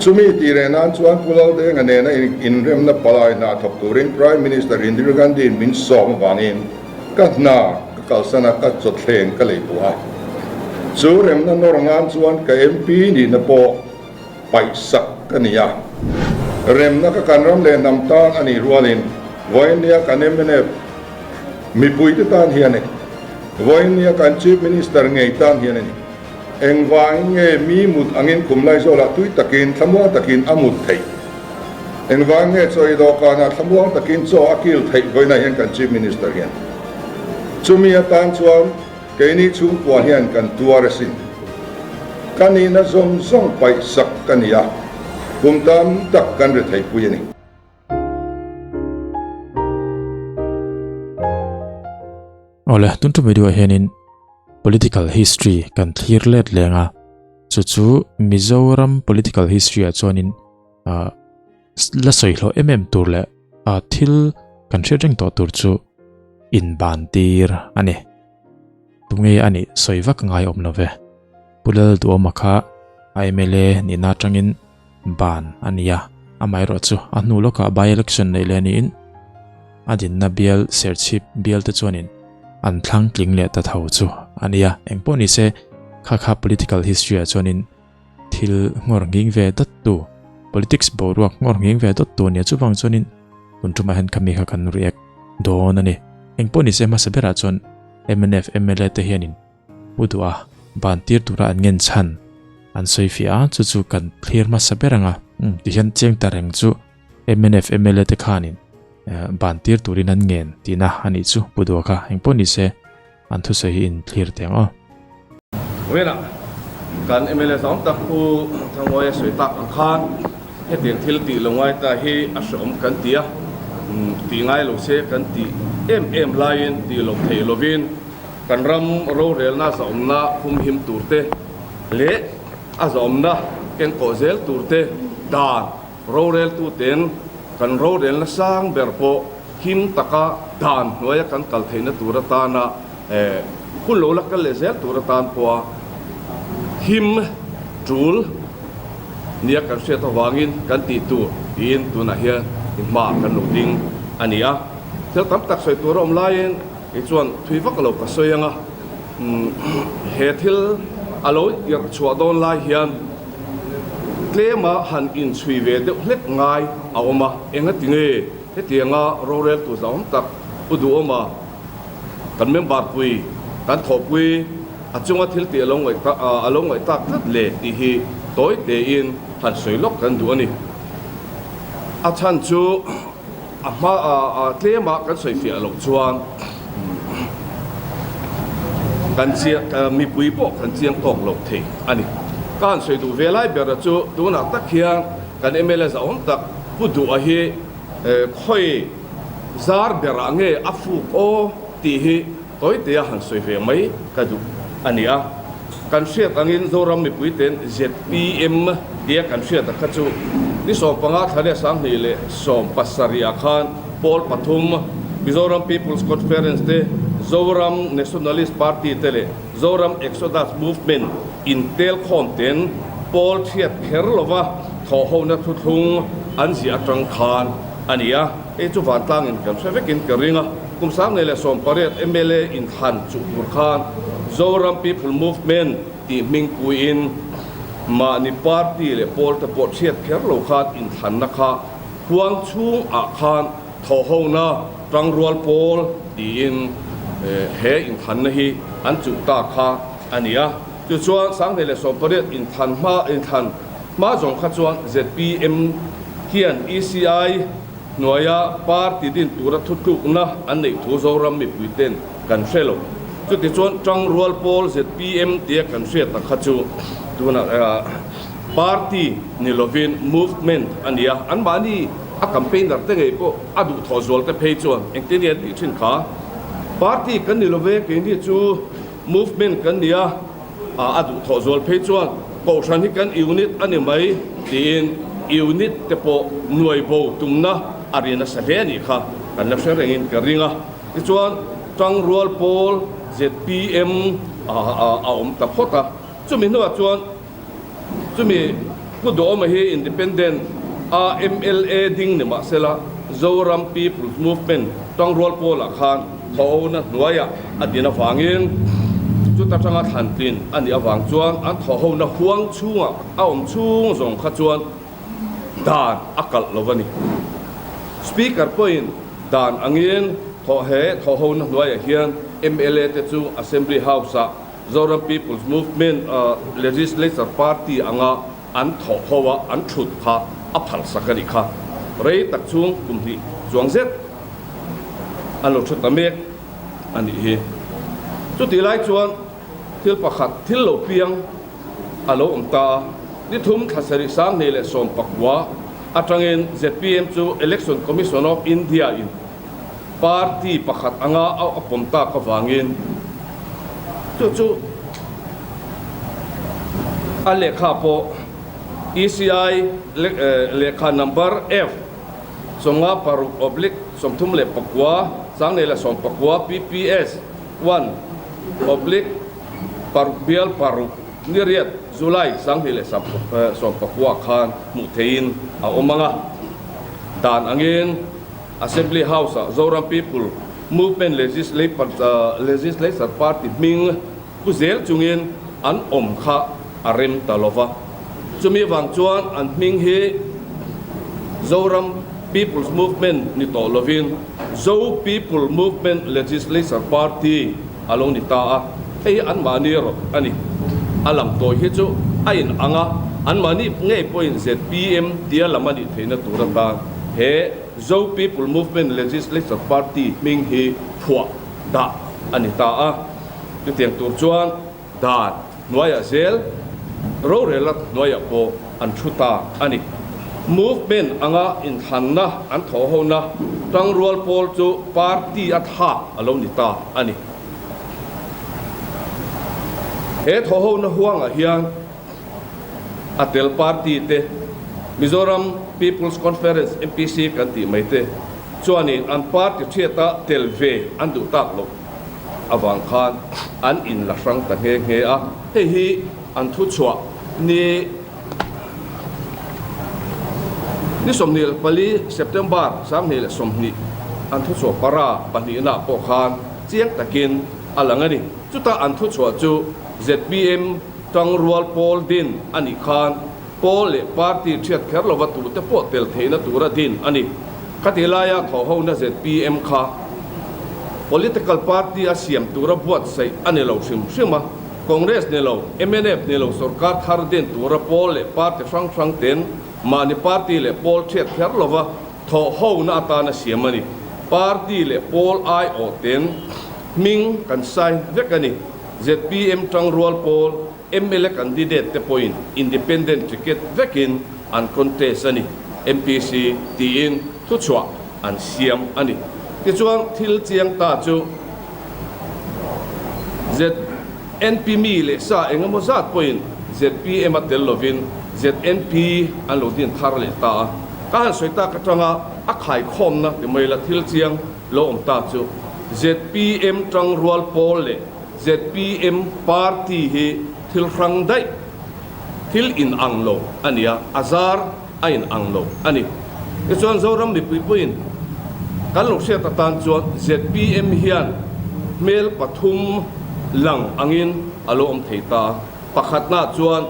Chumi tih reh nan chuan Pu Laldenga nena inremna palai hna thawk turin Prime Minister Indira Gandhi-in min sawm avangin ka hna ka kalsan a, ka chawthleng ka lei pawh a. Chu remna nawr nan chuan ka MP nihna pawh paihsak ka ni a. Remna ka kan ram leh hnam tan a nih rualin vawiinnia kan mnf mipuite tan hian a ni. Vawiinnia kan Chief Minister ngei tan hian a ni. Engvangin nge mi mut angin khum Laizawlah tui takin thlamuang takin a mut theih? Engvangin nge chaw ei dawhkanah thlamuang takin chaw a kil theih vawiinah hian kan Chief Minister hian? Chumi atan chuan keini chhungkua hian kan tuar asin. Ka nihna zawng zawng paihsak ka ni a, kum tam tak kan ri theihpui a ni. Awle, tun tum video ah hianin political history kan thlir let leng a, chu chu Mizoram political history ah chuanin ah la sawi hlawh em em tur leh ah thil kan hriat reng tawh tur chu inban tir a ni. Tunge a nih sawi vak ngai awm lo ve. Pu Lalduhawma kha a mla nihna atangin ban a ni a, amaherawhchu a hnu lawkah by election neih leh niin a dinna bial Serchhip bial te chuanin an thlang tling leh ta tho chu a ni a, engpawh ni se kha kha political history ah chuanin thil nghawr nghing ve dawt tu politics boruak nghawr nghing ve dawt tu a ni a, chuvang chuanin tun tumah hian khami kha kan react dawn a ni, engpawh ni se hmasa berah chuan mnf mla te hianin Pu duh a, ban tir tura an ngen chhan an sawi fiah a, chu chu kan thlir hmasa ber ang a, umm tihian chiang ta reng chu mnf mla te khanin ban tir turin an ngen tihna a nih chu Pu duh a kha engpawh ni se an thusawi hi in thlir teh ang aw. Vawiinah kan mla zawng tak Pu Thangawia sawi tak ang khan hetiang thil tih lo ngai ta hi a hreawm kan ti a, tih ngai lo se kan tih em em laiin tih loh theih lovin, Kan ram rorelna zahawmna humhim turte leh a zahawmna kengkawh zel turte dan roreltuten kan rorelna sang ber pawh him taka dan hnuaia kan kal theihna tur atana hun lo la kal leh zel tur atan pawha him tul nia kan hriat avangin kan tih tur tiin tunah hian i hmaah kan lo ding a ni a. Thil tam tak sawi tur a awm laiin Kei chuan thui vak lo ka sawi ang a, he thil a lo irh chhuah dawn lai hian tlema han inchhui ve deuh hlek ngai a awm a, engati nge hetianga roreltu hlauhawm tak Pu Duhawma kan member pui kan thawhpui a chunga thil tih a lo ngaih a lo ngaih tak tlat le tih hi tawi tein han sawi lawk kan duh a ni. A chhan chu. A hma a tlema kan sawi fiah loh chuan kan chiang mipui pawh kan chiang tawk loh thei a ni. Ka han sawi duh ve lai ber chu tunah tak hian kan mla zahawm tak Pu Duha hi khawi zar berah nge a fuk aw tih hi tawitea han sawi ve mai ka duh a ni a. Kan hriat angin Zoram mipuiten zpm tia kan hriat a kha chu ni 15 thla leh 2017 ah khan pawl pathum, Mizoram People's Conference te, Zoram Nationalist Party te leh Zoram Exodus Movement intel khawm ten pawl thiat kher lova thawhhona thuthlung an ziah atang khan a ni a. Hei chu vantlangin kan hre vekin ka ring a. Kum 2018 mla inthlan chuh tur khan Zoram People Movement tih hmingpuiin mahni party leh pawl te pawh hriat kher lo khan inthlanna kha huang chhung ah khan thawhhona tangrual pawl tiin he inthlanna hi an chuh ta kha a ni a. Chu chuan 2018 inthlan hma inthlan hma zawng kha chuan zpm hian ECI Hnuaia party din tura thutlukna an neih thu Zoram mipuiten kan hre lo. Chutichuan Tangrual Pawl zpm tia kan hriat ang kha chu tunah party ni lovin movement a ni a, anmahni a campaigner te ngei pawh a duhthawh zual te phei chuan engtin nge an tih thin kha? Party kan ni love keini chu movement kan ni a. A duhthawh zual phei chuan Kohhran hi kan unit a ni mai tiin unit te pawh nuai bo tumna a ri nasa hle a nih kha kan la hre rengin ka ring a. Tichuan Tangrual Pawl zpm a awm ta phawt a, chumi hnuah chuan chumi. Pu Duhawma hi Independent a mla ding ni mahsela Zoram People's Movement tangrual pawlah khan thawhona hnuaiah a din avangin chuta tanga thlantlin a nih avang chuan an thawhona huang chhungah a awm chhung zawng kha chuan dan a kalh lo a ni. Speaker pawhin dan angin thawh he thawhona hnuaiah hian mla te chu Assembly House-ah Zoram People's Movement Legislature Party anga an thawh ho a an thut kha a phalsak a nih kha. Rei tak chhung kum hnih chuang zet an lo thu ta mek a nih hi. Chutih lai chuan thil pakhat thil lo piang a lo awm ta a, ni thum thla sarih 2019 atangin zpm chu Election Commission of India in Party pakhat anga a pawm tak avangin chu chu a lehkha pawh ECI lehkha number F chawnga paruk oblique 39 2019 PPS one oblique paruk bial paruk ni riat July 2019 khan hmuh theihin a awm ang a, dan angin. Assembly House-ah Zoram People Movement Legislature Party hming pu zel chungin an awm kha a rem ta lo va. Chumi vang chuan an hming hi Zoram People's Movement ni tawh lovin Zo People Movement Legislature Party a lo ni ta a. Hei hi anmahni rawt a ni. A lam tawi hi chu a inang a, anmahni ngei pawhin zpm tia lam a nih theihna tur atan he Zo People Movement Legislature Party hming hi phuah dah a ni ta a. Chutiang tur chuan dan hnuaiah zel rorela hnuaiah pawh an thu ta a ni. Movement anga inthlanna an thawhhona tangrual pawl chu party a thlak a lo ni ta a ni. He thawhhona huangah hian a tel party te, Mizoram People's Conference, MPC, kan tih mai te chuanin an party thiata tel ve an duh tak loh avang khan an in la hrang ta nghe nghe a. Hei hi an thuchhuah ni ni 24 September 2020 an thuchhuah para pahnihna pawh khan chiang takin a lang a ni. Chutah an thuchhuah chu zpm Tangrual pawl din a nih khan pawl leh party thiat kher lova tute pawh tel theihna tura din a ni. Khati laia thawhhona zpm kha political party a siam tura buatsaih a ni lo hrim hrim a, Congress ni lo, mnf ni lo sorkar thar din tura pawl leh party hrang hrang ten mahni party leh pawl thiat kher lova thawhhona atana siam a ni. Party leh pawl aiawh ten hming kan sign vek a ni. Zpm tangrual pawl mla candidate te pawhin independent ticket vekin an contest a ni, MPC tiin thuchhuah an siam a ni. Tichuan thil chiang ta chu ZNP mi leh sa engemaw zat pawhin zpm a tel lovin ZNP an lo din thar leh ta a. Ka han sawi tak atanga a khaikhawmna ti mai la thil chiang lo awm ta chu zpm tangrual pawl leh zpm party hi thil hrang daih, thil inang lo a ni a, a zar a inang lo a ni. Tichuan Zoram mipui puiin kan lo hriat atan chuan zpm hian hmel pathum lang angin a lo awm thei ta a, pakhatnaah chuan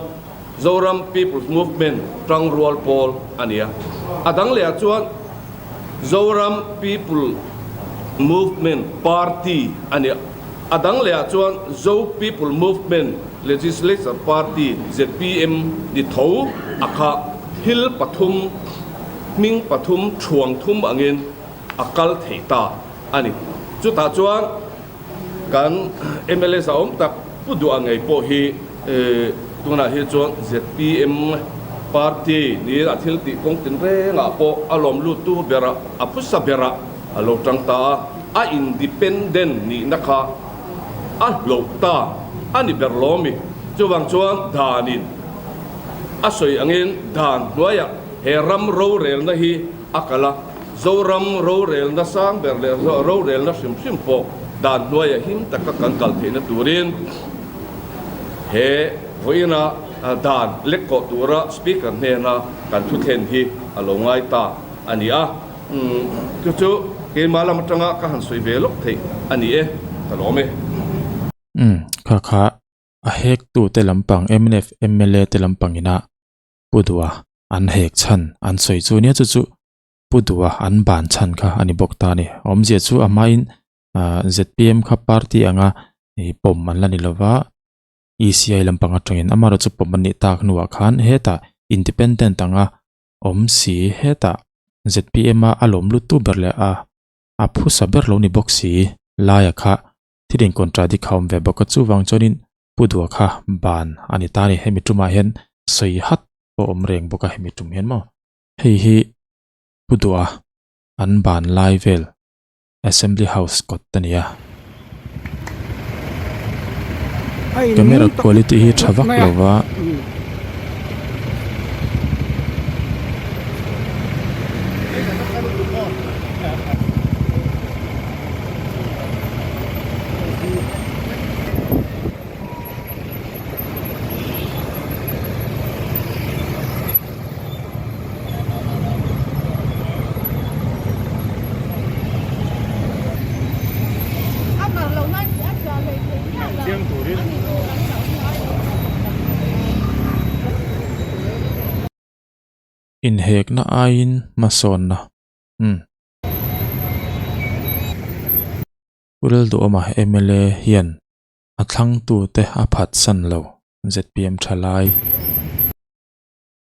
Zoram People's Movement tangrual pawl a ni a, a dang lehah chuan Zoram People Movement Party a ni a, a dang lehah chuan Zo People Movement Legislature Party, zpm, ni tho a kha thil pathum, hming pathum thuang thum angin a kal thei ta a ni. Chutah chuan Kan mla zahawm tak Pu Duha ngei pawh hi tunah hi chuan zpm party niin a thil tih kawng tinrengah pawh a lawm luttu berah a phusa berah a lo tang ta a, a independent nihna kha a hloh ta a ni ber lawmi. Chuvang chuan danin a sawi angin dan hnuaiah he ram rorelna hi a kal a. Zoram rorelna sang ber leh rorelna hrim hrim pawh dan hnuaiah him taka kan kal theihna turin he vawiina dan lek kawh tura Speaker hnena kan thuthlen hi a lo ngai ta a ni a. Chu chu keimah lam atanga ka han sawi ve lawk theih a ni e, ka lawm e. Umm, kha kha a hek tu te lampang mnf mla te lampang ina Pu Dua an hek chhan an sawi chu nia chu chu Pu Dua an ban chhan kha a ni bawk ta a ni. Awmzia chu a hmain zpm kha party anga pawm an la ni lova ECI lampang atangin amaherawhchu chu pawm an nih tak hnuah khan hetah independent anga awm si hetah zpm a a lawm lut tu ber leh a a phusa ber lo ni bawk si laia kha thil in contradict kha awm ve bawk a chuvang chuanin Pu Dua kha ban a ni ta a ni hemi tumah hian sawi hat pawh awm reng bawk a hemi tum hian maw hei hi Pu Dua an ban lai vel Assembly House kawt a ni a. Camera quality hi tha vak lo va. Inhekna aiin hmasawnna umm. Pu Lalduhawma mla hian a thlangtute a phatsan lo zpm thalai.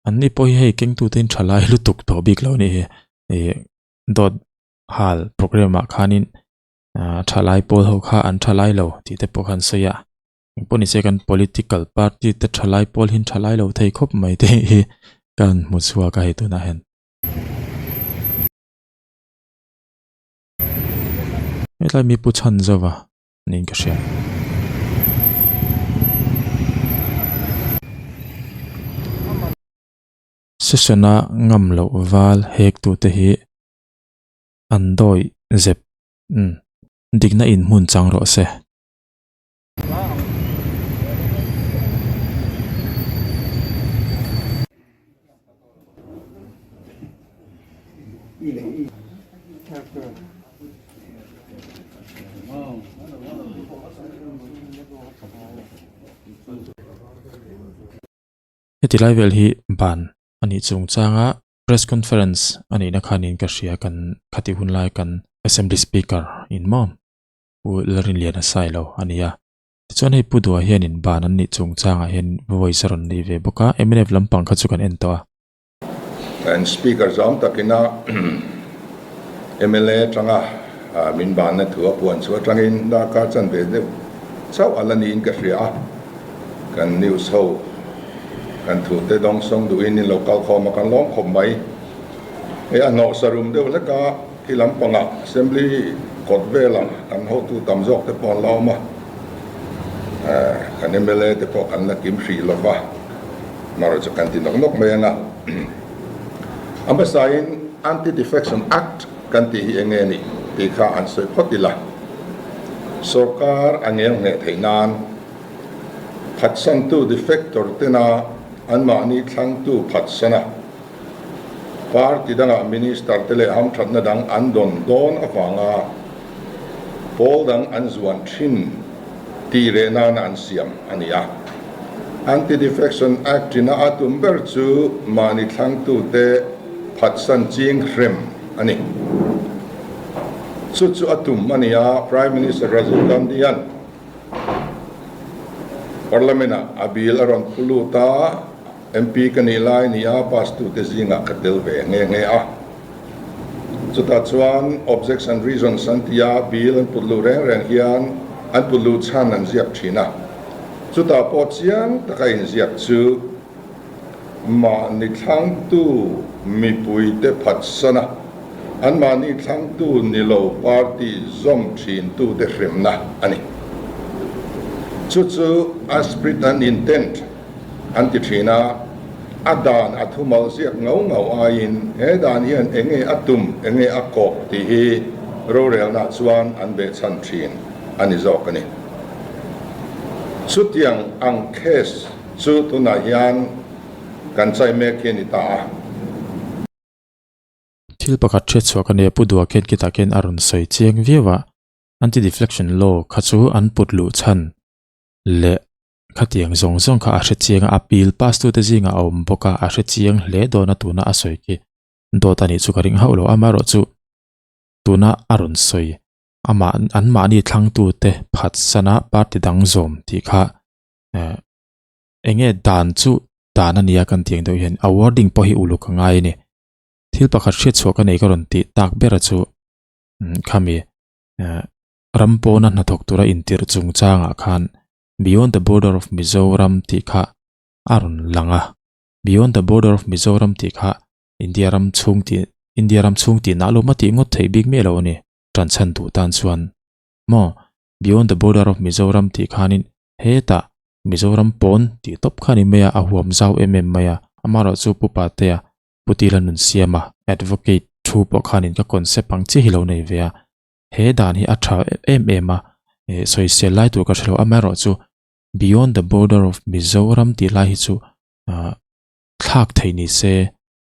An ni pawh hi hei kengtute in tha lai lutuk tawh bik lo a nih hi ih dawt hal programme ah khanin ah tha lai pawl ho kha an tha lai lo tih te pawh kha an sawi a engpawh ni se kan political party te tha lai pawl hi an tha lai lo thei khawp mai te hi ka han hmu chhuak a hei tunah hian. Hetlai mi pu chhan zauh a niin ka hria. Session-a ngam loh val hek tute hi an dawi zep umm dikna in hmun chang rawh se. Heti lai vel hi ban a nih chungchanga press conference a nihna khanin ka hria kan khati hun lai kan assembly speaker in maw Pu Lalrinliana Sailo a ni a. Tichuan hei Pu Dua hianin ban an nih chungchangah hian voice a rawn nei ve bawk a, mnf lampang kha chu kan en tawh a. Kan Speaker zawng takina mla atanga min banna thu a puan chu atangin darkar chanve deuh chauh a la niin ka hria a, kan news ho kan thute dawng sawng duhin in lo kal khawm a kan lawm khawp mai. Hei a hnawhsa rum deuh hlek a, khi lampangah Assembly kawt velah kan hotu tam zawk te pawh an la awm a, kan mla te pawh kan la kim hrih lo va. Mara chu kan ti nawk nawk mai ang a. A hmasain Anti-Defection Act kan tih hi eng nge nih tih kha an sawi phawt ila. Sorkar a ngel ngheh theih nan phatsantu defector tena anmahni thlangtu phatsana party dangah minister te leh hamthatna dang an dawn dawn avanga pawl dang an zuan thin tih reh nana an siam a ni a. Anti-Defection Act ina a tum ber chu mahni thlangtute phatsan ching hrem a ni. Chu chu a tum a ni a, Prime Minister Rajiv Gandhi-a'n Parliament-ah a bill a rawn phu lut a, MP ka nih lai ni a, pass tute zingah ka tel ve nghe nghe a. Chutah chuan objects and reasons an ti a, bill an put luh reng reng hian an put luh chhan an ziak thin a. Chutah pawh chiang taka inziak chu mahni thlangtu mipuite phatsan a, anmahni thlangtu ni lo party zawm thintute hremna a ni. Chu chu a spirit and intent. An ti thin a, a dan a thumal ziak ngau ngau aiin he dan hian eng nge a tum, eng nge a kawk tih hi rorelna chuan an behchhan thin a ni zawk a ni. Chutiang ang case. Chu tunah hian kan chai mek hi a ni ta a. Thil pakhat hriatchhuah ka nei a, Pu Dua khian khitah khian a rawn sawi chiang viau a, Anti-deflection law kha chu an put luh chhan leh khatiang zawng zawng kha a hre chiang a, appeal pass tute zingah a awm bawk a, a hre chiang hle dawn a tuna a sawi khi dawt a nih chu ka ring hauh lo, amaherawhchu tuna a rawn sawi amah anmahni thlangtute phatsana party dang zawm tih kha eh enge dan chu dan a nia kan tih ang deuh hian a wording pawh hi uluk a ngai a ni. Thil pakhat hriatchhuah ka nei ka rawn tih tak ber a chu khami eh ram pawna hnathawk tura intirh chungchangah khan beyond the border of Mizoram tih kha a rawn lang a, beyond the border of Mizoram tih kha India ram chhung tih India ram chhung tih nah lawm a tih ngawt theih bik miah lo a ni tanchhan duh tan chuan maw beyond the border of Mizoram tih khanin hetah Mizoram pawn tih tawp kha a ni mai a a huam zau em em mai a amaherawhchu Pu Patea Pu Tila nun siama advocate thu pawh khanin ka concept ang chiah hi lo nei ve a he dan hi a tha em em a eh sawisel lai tur ka hre lo amaherawhchu beyond the border of Mizoram tih lai hi chu ah thlak theih ni se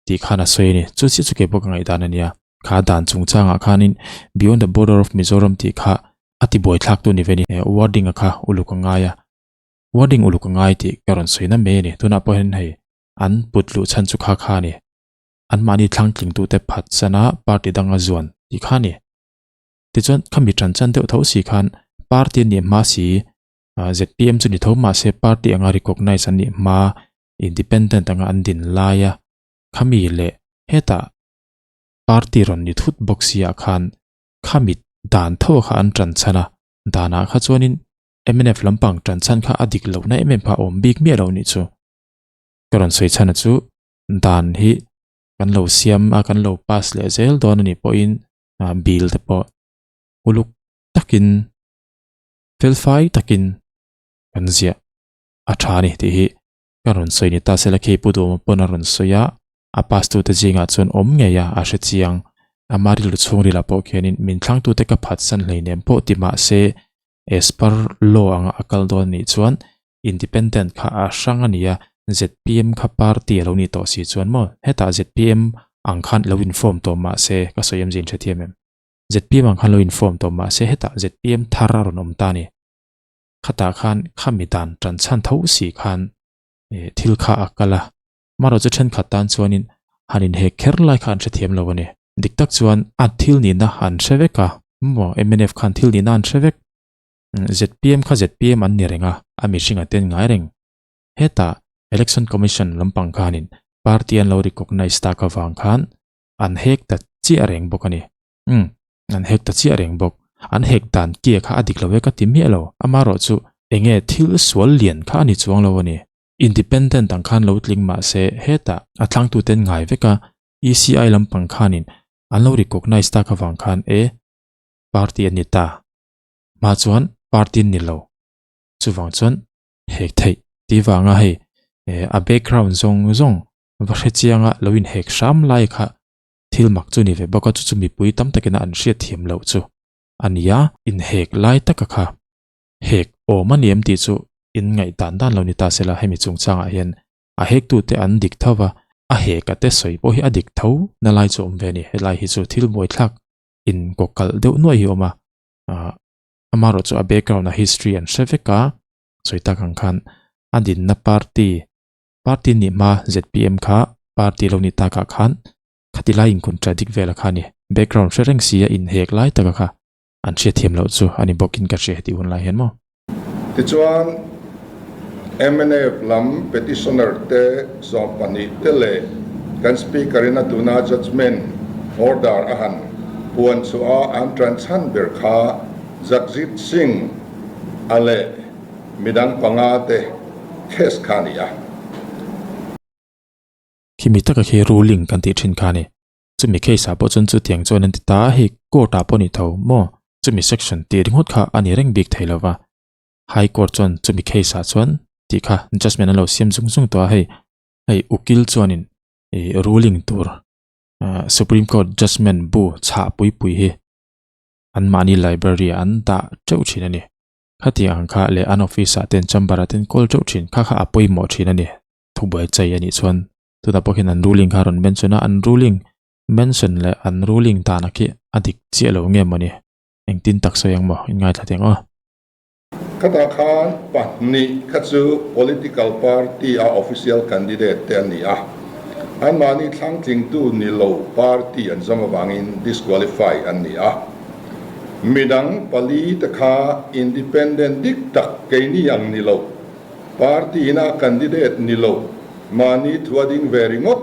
tih khan a sawi a ni. Chu chiah chu kei pawh ka ngaihdan a nia. Kha dan chungchangah khanin Beyond the Border of Mizoram tih kha a ti buai thlak tu ni ve a ni. Wording a kha uluk a ngai a. Wording uluk a ngai tih ka rawn sawi na mai a ni. Tunah pawh hian hei an put luh chhan chu kha kha a ni. Anmahni thlangtling tute phat chana party danga zuan tih kha a ni. Tichuan khami tan chan deuh tho si khan party a nih hma si ZPM chu ni tho mahse party anga recognize an nih hma independent anga an din laia khami leh hetah party rawn ni thut bawk si ah khan khami dan tho kha an tan chhan a, danah kha chuanin mnf lampang tan chhan kha a dik lohna em em kha a awm bik miah lo nih chu. Ka rawn sawi chhan a chu dan hi kan lo siam a kan lo pass leh zel dawn a nih pawhin bill te pawh uluk takin felfai takin kan ziah a tha a ni tih hi ka rawn sawi ni ta sela khi Pu Duhawma pawn a rawn sawi a, a pass tute zingah chuan awm ngei a, a hre chiang. Ama rilru chhungrilah pawh khianin min thlangtute ka phatsan hleinem pawh ti mah se as per law anga a kal dawn anih chuan independent kha a hrang a ni a, zpm kha party a lo nih tawh si chuan maw hetah zpm ang khan lo inform tawh mah se ka sawi em zin hrethiam em? Zpm ang khan lo inform tawh mah se hetah zpm thar a rawn awm ta a ni. Khatah khan khami dan tan chhan tho si khan thil kha a kal a, marawh chu thenkhat tan chuanin han inhek kher lai kha an hrethiam lo a ni. Dik tak chuan a thil nihna an hre vek a, maw mnf khan thil nihna an hre vek. Zpm kha zpm an ni reng a, a mihring a ten ngai reng. Hetah Election Commission lampang khanin party an lo recognise tak avang khan an hek ta chiah reng bawk a ni. Umm, an hek ta chiah reng bawk. An hek dan kia kha a dik lo e ka ti miah lo. Amaherawh chu enge thil sual lian kha a ni chuang lo a ni. Independent ang khan lo tling mah se hetah a thlangtuten ngai vek a, ECI lampang khanin an lo recognise tak avang khan e party a ni ta. Hma chuan party an ni lo. Chuvang chuan hek theih tih vanga hei a background zawng zawng va hre chianga lo inhek hram lai kha Thil mak chu ni ve bawk a, chu chu mipui tam takin a an hriat thiam loh chu a ni a. Inhek lai taka kha hek awm a ni em tih chu in ngaih dan dan lo ni ta sela, hemi chungchangah hian a hektute an dik tho va, a hek a te sawi pawh hi a dik tho na lai chu awm ve a ni. Helai hi chu thil buaithlak inkawkalh deuh nuaih hi a awm a, amaherawh chu a background a history an hre vek a, sawi tak ang khan a dinna party Party nih hma zpm kha party lo nih takah khan khati lai in contradict vel a kha ni. Background hre reng si a inhek lai taka kha an hriatthiam loh chu a ni bawkin ka hria hetih hun lai hian maw. Tichuan, mnf lam petitioner te 12 te leh kan Speaker in a tuna judgement order a han puan chhuah a an tan chhan ber kha Jagjit Singh a leh Midang panga te case kha a ni a. Khimi taka khi ruling kan tih thin kha a ni. Chumi case ah pawh chuan chutiang chuan an ti ta a, hei court ah pawh a ni tho maw? Chumi section tih ringawt kha a ni reng bik thei lo va. High court chuan chumi case ah chuan tih kha judgement an lo siam zung zung tawh a, hei hei ukil chuanin ih ruling tur supreme court judgement bu chhah pui pui hi anmahni library ah an dah teuh thin a ni. Khatiang ang kha leh an office ah ten chamber ah ten call teuh thin kha kha a pawimawh thin a ni. Thubuai chei a nih chuan tunah pawh khian an ruling kha a rawn mention a, an ruling mention leh an ruling dan a khi a dik chiah lo nge mawni engtin tak sawi ang maw in ngaithla teh ang aw. Khatah khan pahnih kha chu political party a official candidate te an ni a, anmahni thlangtlingtu ni lo party an zawm avangin disqualify an ni a. Midang pali te kha independent dik tak keini ang ni lo, party ina candidate ni lo, mahni thu a ding ve ringawt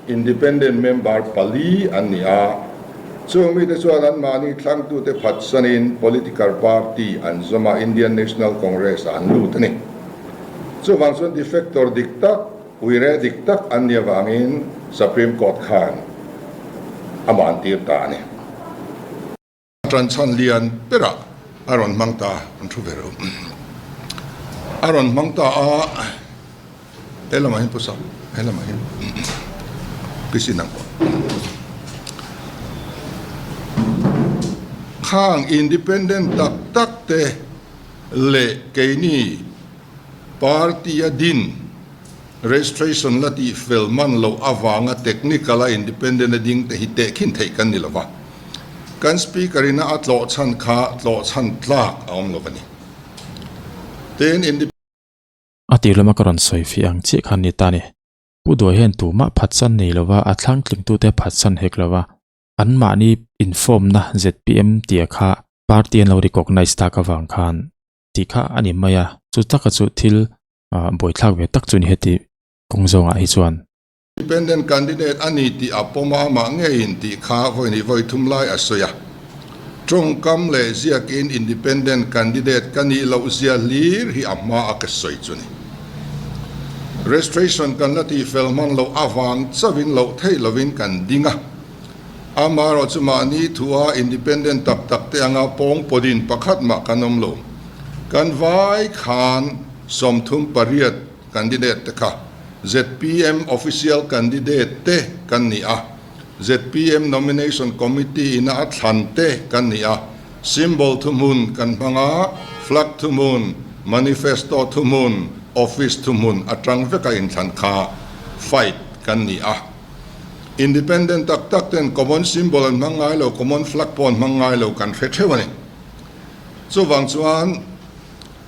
Independent member pali an ni a, chung mite chuan anmahni thlangtute phatsanin political party an zawm a, Indian National Congress ah an lut a ni. Chuvang chuan defector dik tak, uire dik tak an nih avangin Supreme Court khan a bantir ta a ni. Ṭan chhan lian berah a rawn hmang ta an thu ve reuh. A rawn hmang ta a, he lamah hian pusa, he lamah hian piscine ang pawh. Khang independent tak tak te leh keini party a din registration la tih fel man loh avanga technical a independent a ding te hi tehkhin theih kan ni lova. Kan Speaker ina a tlawh chhan kha tlawh chhan tlak a awm lo a ni. Tin, Independent. A tir lama ka rawn sawi fih ang chiah khan ni ta ni. Pu Duai hian tumah phatsan nei lova a thlangtlingtute phatsan hek lova anmahni inform-na zpm tia kha party an lo recognise tak avang khan tih kha a ni mai a, chu taka chu thil buaithlak ve tak chu ni heti kawng zawngah hi chuan. Independent candidate a ni tih a pawm a, amah ngeiin tih kha vawi hnih vawi thum lai a sawi a. Tawngkam leh ziakin independent candidate ka nih loh zia hlir hi a hma a ka sawi chu ni. Registration kan la tihfel hman loh avang chauhin loh theih lovin kan ding a. Amaherawh chu mahni thua independent tak tak te anga pawng pawdin pakhat mah kan awm lo. Kan vai khan 38 Candidate te kha zpm official candidate te kan ni a, zpm nomination committee ina a thlan te kan ni a, symbol thuhmun kan hmang a, flag thuhmun, manifesto thuhmun, office thuhmun atang veka inthlan kha fight kan ni a. Independent tak tak ten common symbol an hmang ngai lo, common flag pawh an hmang ngai lo kan hre theuh a ni. Chuvang chuan.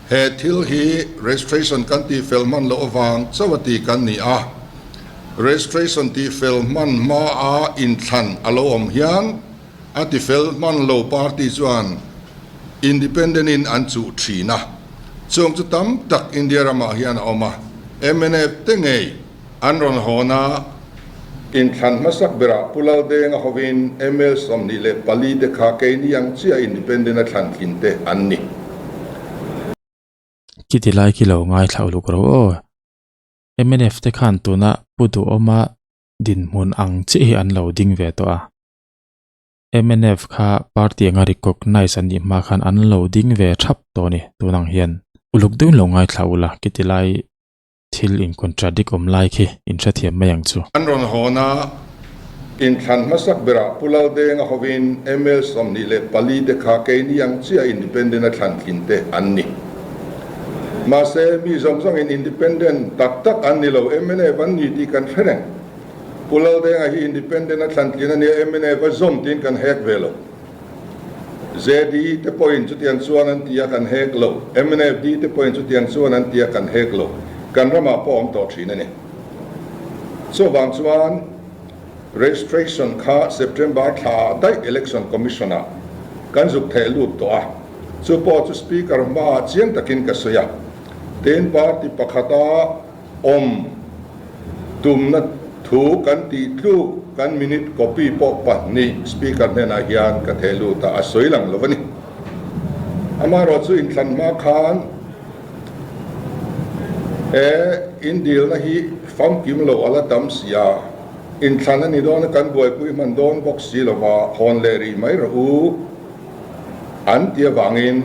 He thil hi registration kan tihfel hman loh avang chauh a ti kan ni a, registration tihfel hman hmaa inthlan a lo awm hian a tifel hman lo party chuan independent in an chuh thin a, chung chu tam tak India ramah hian a awm a, mnf te ngei an rawn hawn a. Inthlan hmasak berah Pu Laldenga hovin ml 24 te kha keini ang chiah independent a thlan thin te an ni. Khiti lai khi lo ngaithla uluk ro aw. Mnf te khan tuna Pu Duhawma dinhmun ang chiah hi an lo ding ve tawh a. Mnf kha party anga recognise an nih hma khan an lo ding ve thap tawh a ni tunang hian. Uluk deuhin lo ngaithla ula khiti lai Thil in contradict awm lai khi in hrethiam mai ang chu. An rawn hawn a, inthlan hmasak berah Pu Laldenga hovin ml 24 te kha keini ang chiah independent a thlan thin te an ni. Mahse, mi zawng zawngin independent tak tak an ni lo, mnf an ni tih kan hre reng. Pu Laldenga hi independent a thlan tlin a nia, mnf a zawm tiin kan hek ve lo. ZD te pawhin chutiang chuan an ti a kan hek lo, MNFD te pawhin chutiang chuan an ti a kan hek lo, kan ramah pawh awm tawh thin a ni. Chuvang chuan registration kha September thla ah daih Election Commission ah kan zuk theh lut tawh a, chu pawh chu Speaker hmaah chiang takin ka sawi a, tin party pakhata awm tumna thu kan tih tluk kan minute copy pawh pahnih Speaker hnenah hian ka theh lut a, a sawi lang lo a ni. Amaherawh chu inthlan hma khan he indilna hi famkim lo a la tam si a, inthlan a ni dawn a kan buaipui hman dawn bawk si lova hawn leh rih mai rawh u an ti avangin,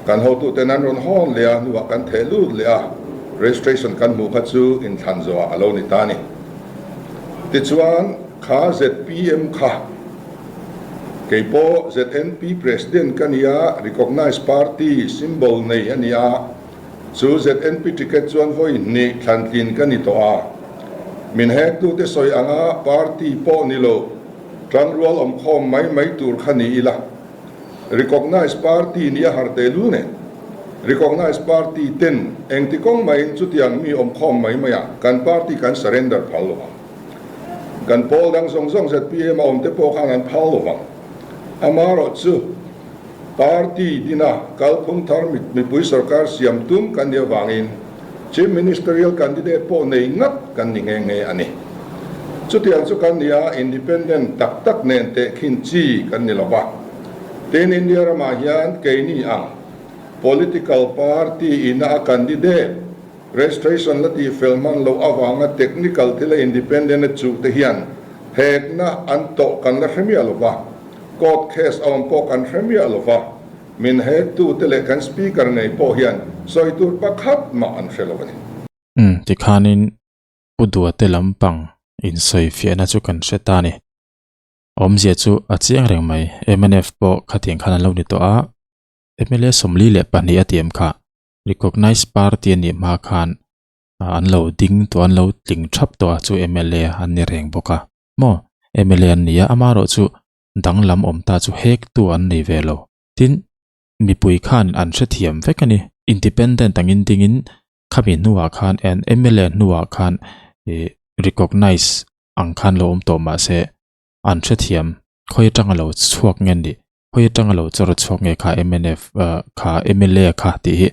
Kan hotuten an rawn hawn leh a, hnuah kan theh lut leh a, registration kan hmuh kha chu inthlan zawhah a lo ni ta a ni. Tichuan, kha zpm kha Kei pawh ZNP President ka ni a, Recognised Party symbol nei a ni a, chu ZNP ticket chuan vawi hnih thlantlin ka ni tawh a. Min hektute sawi anga party pawh ni lo, tanrual awmkhawm mai mai tur kha ni ila. Recognised Party nia har tehlul nen, Recognised Party ten engti kawng maiin chutiang mi awmkhawm mai maiah kan party kan surrender phal lo ang. Kan pawl dang zawng zawng zpm a awmte pawh khan an phal lo vang. Amaherawh chu party dina kalphung thar mipui sorkar siam tum kan nih avangin Chief Ministerial candidate pawh nei ngat kan ni nghe nghe a ni. Chutiang chu kan ni a, independent tak tak nen tehkhin chi kan ni lo va. Tin, India ramah hian keini ang political party ina a candidate registration la tihfel hman loh avanga technical thila independent a chuh te hian hekna an tawh kan la hre miah lo va, court case a awm pawh kan hre miah lo va. Min hektute leh kan speaker ngei pawh hian sawi tur pakhat mah an hre lo a ni. Umm, tikhanin Pu Duate lampang insawifiahna chu kan hre ta a ni. Awmzia chu a chiang reng mai, mnf pawh khatiang khan an lo ni tawh a, mla 42 a tiam kha Recognised Party a nih hma khan an lo ding tawh, an lo tling thap tawh a, chu mla an ni reng bawk a. Maw? Mla an ni a, amaherawhchu danglam awm ta chu hektu an nei ve lo. Tin, mipui khan an hrethiam vek a ni. Independent angin dingin khami hnuah khan an mla hnuah khan ih recognise ang khan lo awm tawh mah se an hrethiam khawi atanga lo chhuak nge nih khawi atanga lo chawr chhuak nge kha mnf kha mla kha tih hi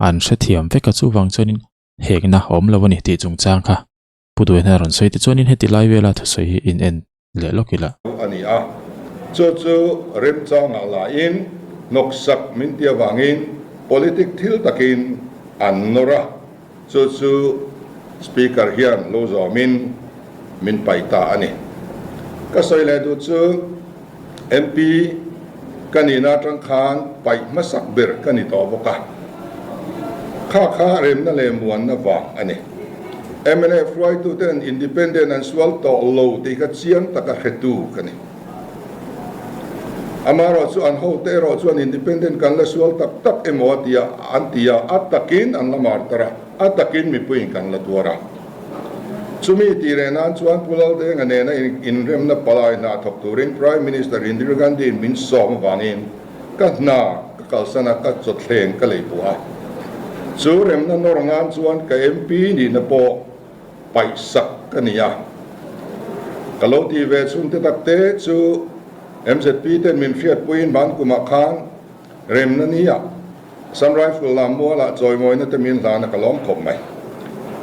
an hrethiam vek a chuvang chuanin hekna a awm lo a ni tih chungchang kha Pu Duaina rawn sawi te chuanin heti lai vela thusawi hi in en leh lawk ila. A ni a, chu chu remchangah lahin hnawksak min ti avangin politic thil takin an nawr a, chu chu Speaker hian lo zawmin min paih ta a ni. Ka sawi leh duh chu MP ka nihna atang khan paih hmasak ber ka ni tawh bawk a, kha kha remna leh muanna vang a ni. Mnf hruaituten independent an sual tawh lo tih kha chiang taka hretu ka ni. Amaherawh chu an hote erawh chuan independent kan la sual tak tak emaw a ti a, an ti a, a takin an la mar tar a, a takin mipuiin kan la tuar a. Chumi tih reh nan chuan Pu Laldenga nena inremna palai hna thawk turin Prime Minister Indira Gandhi-in min sawm avangin ka hna ka kalsan a, ka chawthleng ka lei puh a. Chu remna nawr nan chuan ka MP nihna pawh paihsak ka ni a. Ka lo tih ve chhungte takte chu MZP ten min hriatpuiin bankumah khan remna nia Assam Rifle lam mualah chawimawina te min hlan a ka lawm khawp mai.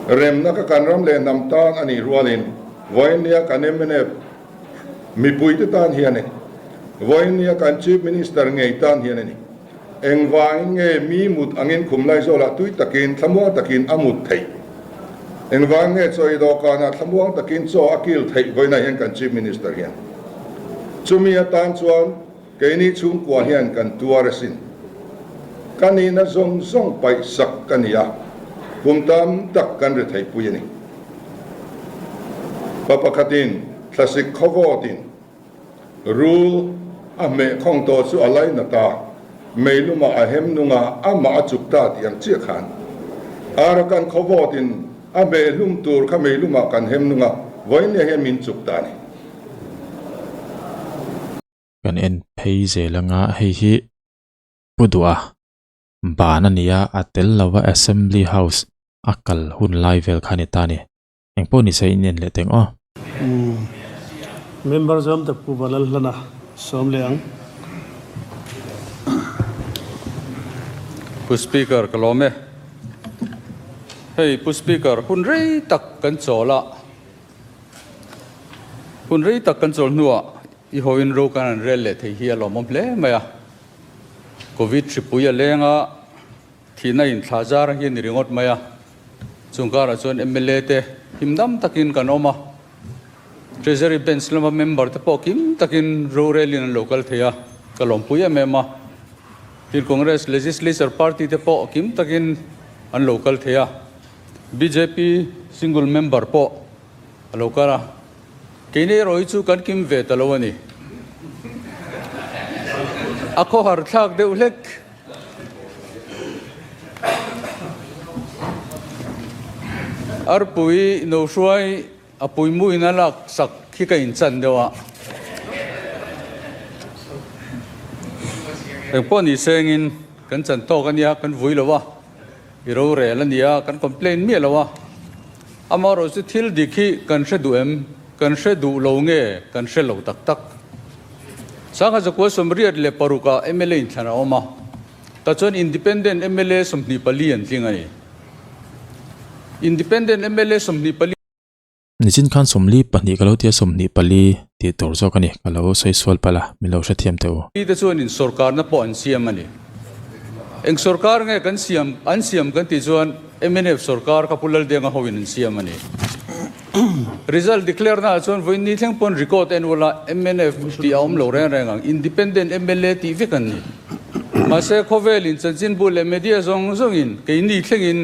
Remna ka kan ram leh hnam tan a nih rualin vawiinnia kan mnf mipuite tan hian a ni. Vawiinnia kan Chief Minister ngei tan hian a ni. Engvangin nge mi mut angin khum Laizawlah tui takin thlamuang takin a mut theih? Engvang nge chaw i dawhkanah thlamuang takin chaw a kil theih vawiinah hian kan Chief Minister hian? Chumi atan chuan Keini chhungkua hian kan tuar asin. Ka nihna zawng zawng paih sak ka ni a, kum tam tak kan ri theihpui a ni. Pa pakhatin thlasik khawvawtin rul a hmeh khawng tawh chu a lainat a, meilumah a hem nung a, amah a chuk ta tih ang chiah khan Arakan khawvawtin a hmeh hlum tur kha meilumah kan hem nung a, vawiinnia hian min chuk ta a ni. Kan en phei zel anga hei hi Pu Duha ban a ni a, a tel lova Assembly House a kal hun lai vel kha a ni ta a ni. Engpawh ni se in en leh teng aw. Member zawm tak Pu Valalhlana sawm leh ang. Pu Speaker ka lawm e. Hei Pu Speaker hun rei tak kan chawl a, hun rei tak kan chawl hnuah I hawiin ro kan an rel leh thei hi a lawmawm hle mai a. Covid hripui a leng a, thihna inthlah zar hi a ni ringawt mai a. Chung karah chuan mla te himdam takin kan awm a, Treasury Bench lama member te pawh kim takin rorelin an lo kal thei a, ka lawmpui em em a. Tin, Congress Legislature Party te pawh kim takin an lo kal thei a, bjp single member pawh a lo kal a. Keini erawh hi chu kan kim ve ta lo a ni. A khawhar thlak deuh hlek. Arpui no hruai a puimuin a lak sak khi ka inchan deuh a. Engpawh ni sengin kan chan tawk a nia, kan vui lo a, i rorel a nia, kan complain miah lo a. Amaherawhchu chu thil dik hi kan hre duh em? Kan hre duh lo nge kan hre lo tak tak? Sangha zakua 86 ah mla inthlan a awm a, tah chuan Independent mla 24 an tling a ni. Independent mla 24. Nichin khan 42 ka lo tia 24 tih tur zawk a ni, ka lo sawi sual palh a, min lo hrethiam teh u. Te chuan in sawrkarna pawh an siam a ni. Eng sawrkar nge kan siam an siam kan tih chuan mnf sawrkar kha Pu Laldenga hoin an siam a ni. Result declare naah chuan vawiin ni thleng pawn record en ula mnf tih a awm lo reng reng ang, independent mla tih vek an ni. Mahse khawvelin chanchinbu leh media zawng zawngin keini thlengin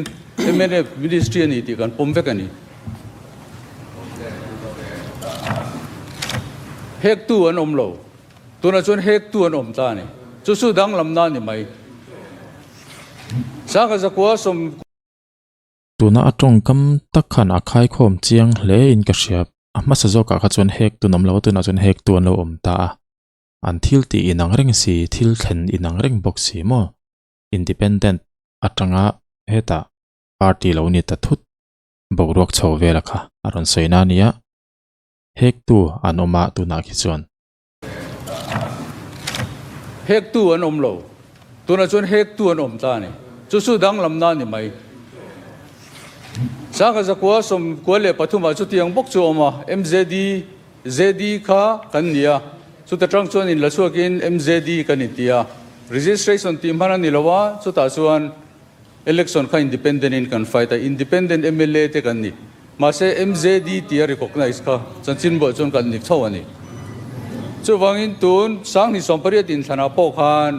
mnf ministry a ni tih kan pawm vek a ni. Hektu an awm lo. Tunah chuan hektu an awm ta a ni. Chu chu danglamna a ni mai. Sangha zakua sawm. Tuna a tawngkam tak khan a khaikhawm chiang hle in ka hria. A hmasa zawkah kha chuan hektu an awm lo a, tunah chuan hektu an lo awm ta a. An thil tih inang reng si, thil thlen inang reng bawk si maw? Independent atanga hetah party lo ni ta thut boruak chho vela kha a rawn sawi na nia. Hektu an awm a tunah khi chuan. Hektu an awm lo. Tunah chuan hektu an awm ta a ni. Chu chu danglamna a ni mai. Sangha zakua 93 ah chutiang bawk chu a awm a, MZD, ZD kha kan ni a, chuta tang chuan inla chhuakin MZD kan inti a. Registration tih hman a ni lo a, chutah chuan Election kha independent in kan fight a, independent mla te kan ni. Mahse MJD tia recognise kha chanchinbuah chuan kan ni chho a ni. Chuvangin tun 2018 inthlanah pawh khan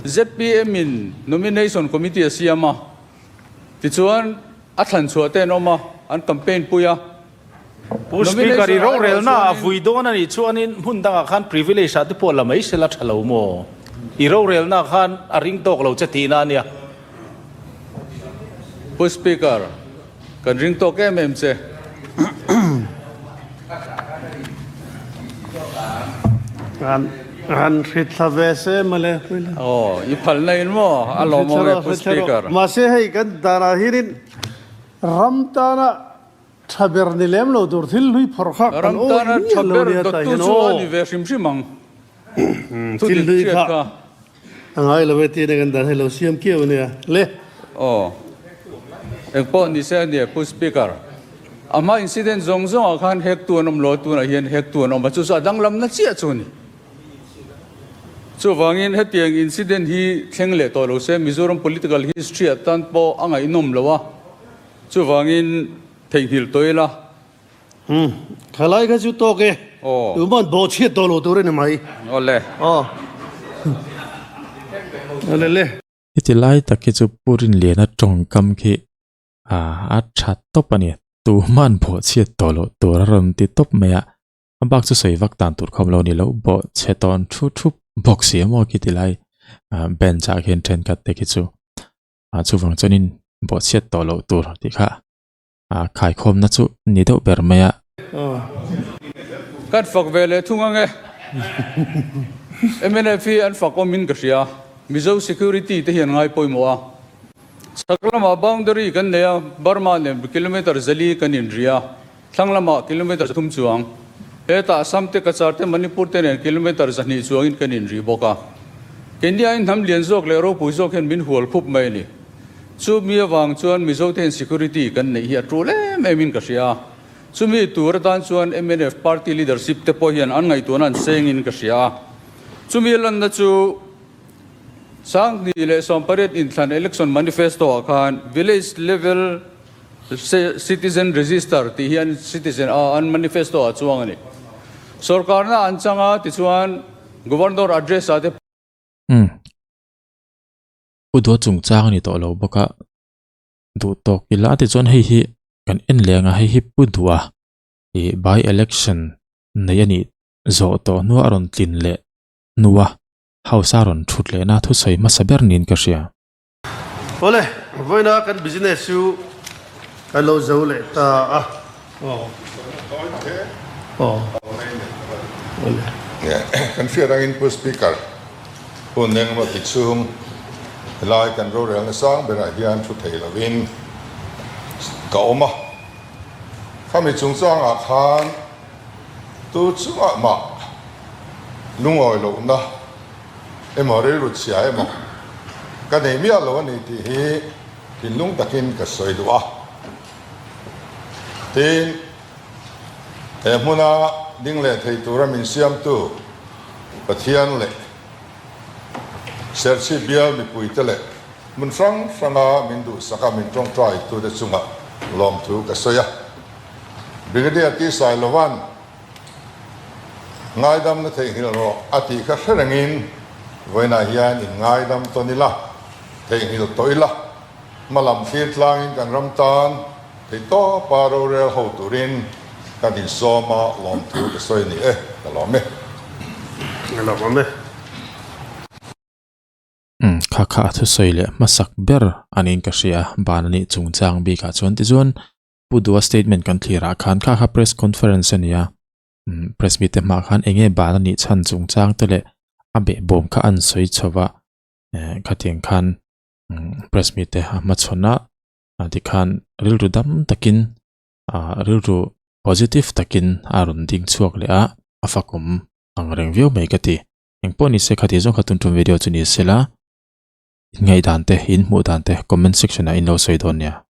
zpm in nomination committee a siam a, tichuan a thlan chhuah te an awm a, an campaign pui a. Pu Speaker, i rorelna a vui dawn a nih chuanin hmun dangah khan privilege ah te pawh la mai sela tha lo maw? I rorelna khan a ring tawk lo che tihna a nia. Pu Speaker, kan ring tawk em em che. Han hritthla ve se mawle. Aw, i phalna in maw? A lawmawm e Pu Speaker. Mahse hei kan danah hianin ram tana Tha ber ni lem lo tur thil hlui phawrh kha kan Ram awi tana miah tha lo ber nia tah dawttu hian chu a aw. ni ve hrim hrim ang. Thu Thil dik hlui hriat kha kha. a ngai lo e tih na kan dan hei lo siam kiau a nia le. Aw. Engpawh ni se a nia Pu Speaker. A hma incident zawng zawngah khan hektu an awm lo a tunah hian hektu an awm a chu chu a danglam na chiah chu a ni. Chuvangin hetiang incident hi thleng leh tawh lo se Mizoram political history atan pawh a ngaihnawm lo a. Chuvangin theihnghilh tawh ila. Umm, thalai kha chu tawk e. Aw. Tuman bawh chhiat tawh lo tur a ni mai. Awle. Aw. Awle le. Heti lai tak hi chu Pu Rinliana tawngkam khi a tha tawp a ni. Tuman bawh chhiat tawh loh tur a rawn ti tawp mai a. A bak chu sawi vak dan tur khawm lo ni lo. Bawh chhe tawn thu thup bawk si a maw khi ti lai bench ah khian thenkhat te khi chu. ah chuvang chuanin bawhchhiat tawh loh tur tih kha ah khaikhawmna chu ni deuh ber mai a. Kan fak ve leh thung ang e. Mnf hi an fak awmin ka hria. Mizo security te hi an ngai pawimawh a. Chhak lamah boundary kan nei a, Burma nen kilometre zali kan inri a, thlang lamah kilometre 3 chuang. Hetah Assam te, Cachar te, Manipur te nen kilometre 200 chuangin kan inri bawk a. Keiniain hnam lian zawk leh ropui zawk hian min hual khup mai a ni. Chumi avang chuan Mizote hian security kan neih hi a tul em em in ka hria a. Chumi tur atan chuan mnf party leadership te pawh hian an ngaihtuahna an sengin ka hria a. Chumi lanna chu 2018 inthlan election manifesto ah khan village level Citizen Register tih hian citizen a an manifesto ah chuang a ni. Sorkarna an chang a tichuan Governor address ah te. Umm. U dua chungchang a ni tawh lo bawk a, duh tawk ila tichuan hei hi kan en leh ang a, hei hi Pu Dua ih by election nei a nih zawh tawh hnua a rawn tlin leh hnu a. House a rawn thut lehna thusawi hmasa ber niin ka hria. Awle, vawiina kan business chu kan lo zo leh ta a. Aw. Aw. Awle. Kan hriat angin Pu Speaker, hun engemaw ti chhung helai kan rorelna sang berah hian thu thei lovin ka awm a. Khami chungchangah khan tu chungah mah lungawi lohna emaw rilru chhia emaw ka nei miah lo a ni tih hi thinlung takin ka sawi duh a. Tin, he hmuna ding leh thei tura min siamtu Pathian leh Serchhip bial mipuite leh hmun hrang hranga min duhsaka min tawngtaitute chungah lawmthu ka sawi a. Brigadier T. Sailova'n Ngaidamna theihnghilh rawh a tih kha hre rengin vawiinah hian in ngaidam tawn ila, theihnghilh tawh ila, hma lam thlir tlangin kan ram tan theihtawpa rorel ho turin kan insawm a, lawmthu ka sawi ni e, ka lawm e. Ka lawm e. Umm, kha kha a thusawi leh hmasak ber aniin ka hria, ban anih chungchang bikah chuan tichuan Pu Dua statement kan thlir ah khan kha kha press conference a ni a, umm press meet te hmaah khan eng nge ban a nih chhan chungchang te leh a behbawm kha an sawi chho va, eh khatiang khan umm press meet te a hmachhawn a, ah tikhan rilru dam takin ah rilru positive takin a rawn ding chhuak leh a, a fakawm ang reng viau mai ka ti. Engpawh ni se khati zawng kha tun tum video chu ni sela, in ngaihdan te, in hmuh dan te comment section ah in lo sawi dawn nia.